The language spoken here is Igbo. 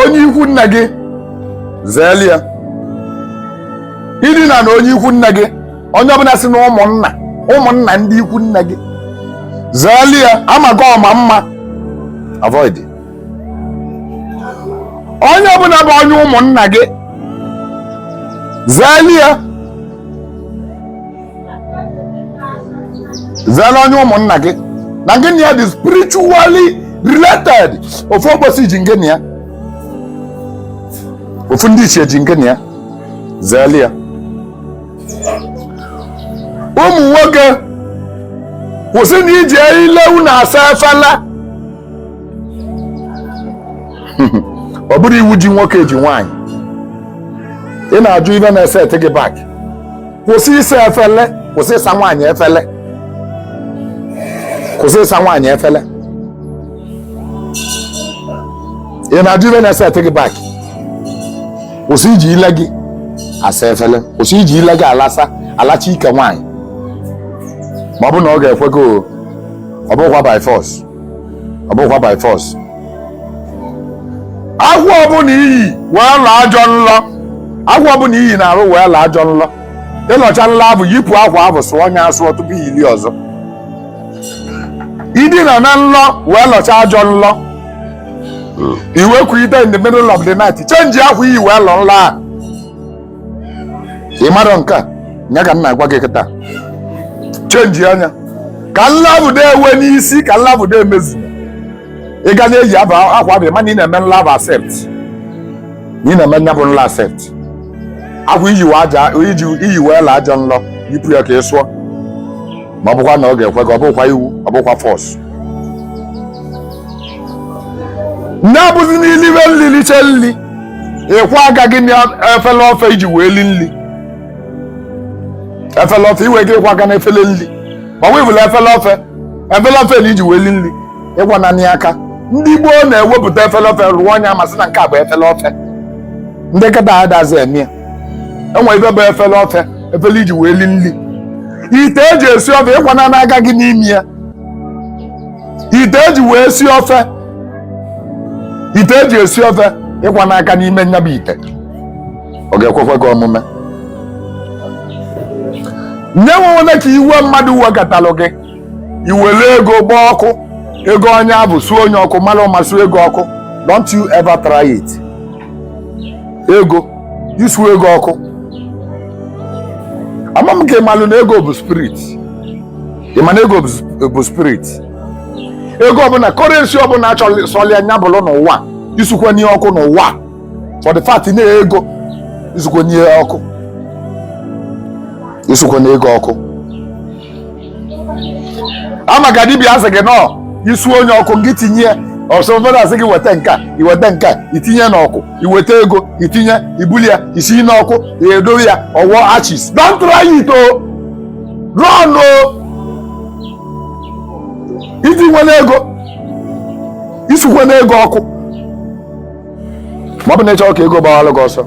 Onye ikwu nne gị, zeeli ya. Idina na onye ikwu nne gị, onye ọbụla si na ụmụnna, ụmụnna ndị ikwu nne gị, zeeli ya. Amaghị ọma mma, avoid. Onye ọbụla bụ onye ụmụnna gị, zeeli ya. Zeela onye ụmụnna gị na gị na ya dị spiritually related. Ofu ụbọchị ji ngị na ya, ofu ndị ichie ji ngị na ya, zeeli ya. Ụmụ nwoke, kwụsị na iji ile unu asa efele. Ọ bụrụ iwu ji nwoke ji nwaanyị, ị na-ajụ ife na-eset gị back. Kwụsị ịsa efele, kwụsị ịsa nwaanyị efele, kwụsị ịsa nwaanyị efele. Ị na-ajụ ife na-eset gị back. Kwụsị iji ile gị asa efele, kwụsị iji ile gị alasa alacha ike nwaanyị. Ma ọ bụ na ọ ga-ekwe gị o, ọ bụkwa by force, ọ bụkwa by force. Akwa ọbụla iyi wee lọọ ajọ nlọ, akwa ọbụla iyi na-arụ wee lọọ ajọ nlọ, ịlọcha nlọ abụ, yipụ akwa abụ, sụọ nya asụọ tupu iyili ọzọ. Idina na nlọ wee lọcha ajọ nlọ, iwekwu ite in the middle of the night, change akwa iyi wee lọ nlọ a. Ị mara nke a nya ka m na-agwa gị kịta. Change anya ka nlọ abụ ewe n'isi, ka nlọ abụ emezu. Ị ga na-eyi akwa abụ, mana ị na-eme nlọ abụ accept, na ị na-eme nya bụ nlọ accept. Akwa iyi wee aja iji iyi wee laa ajọ nlọ, yipụ ya ka ị sụọ. Ma ọ bụkwa na ọ ga-ekwe gị, ọ bụkwa iwu, ọ bụkwa force. Ndị abụzi n'ilibe nli liche nli, ịkwọ aka gị n'efele ofe iji wee li nli. Efele ofe iwe gị ịkwọ aka n'efele nli, ma ọ bụ ibụla efele ofe, efele ofe na iji wee li nli, ịkwọ naanị aka. Ndị gboo na-ewepụta efele ofe rụọ onye amasị na nke a bụ efele ofe. Ndị kịta adazi eme ya. Enwe ife bụ efele ofe, efele iji wee li nli. Ite eji esi ofe, ịkwa na aka gị n'ime ya. Ite eji wee si ofe, ite eji esi ofe, ịkwa n'aka n'ime nya bụ ite. Ọ ga-ekwekwa gị omume? Nye nwere ka iwe mmadụ wegatalụ gị, iwere ego gbaa ọkụ, ego onye abụ suo onye ọkụ, mara ụma suo ego ọkụ. Don't you ever try it. Ego isu ego ọkụ, ama m ka ịmalụ na ego bụ spirit. Ịma na ego bụ spirit. Ego ọbụla, currency ọbụla achọrọ sọlịa nya bụrụ n'ụwa, isukwe n'ihe ọkụ n'ụwa. For the fact na ego, isukwe n'ihe ọkụ, isukwe na ego ọkụ. Ama ka dibịa asị gị nọ isu onye ọkụ, gị tinye ọsọ. Ụfọdụ asị gị weta nke a, iweta nke a, itinye n'ọkụ, iweta ego itinye, ibuli ya isi n'ọkụ, edowe ya ọwọ ashes. Don't try it o, run o. Iji nwere ego, isukwe n'ego ọkụ, ma ọ bụ na ịchọrọ ka ego gbawalụ gị ọsọ.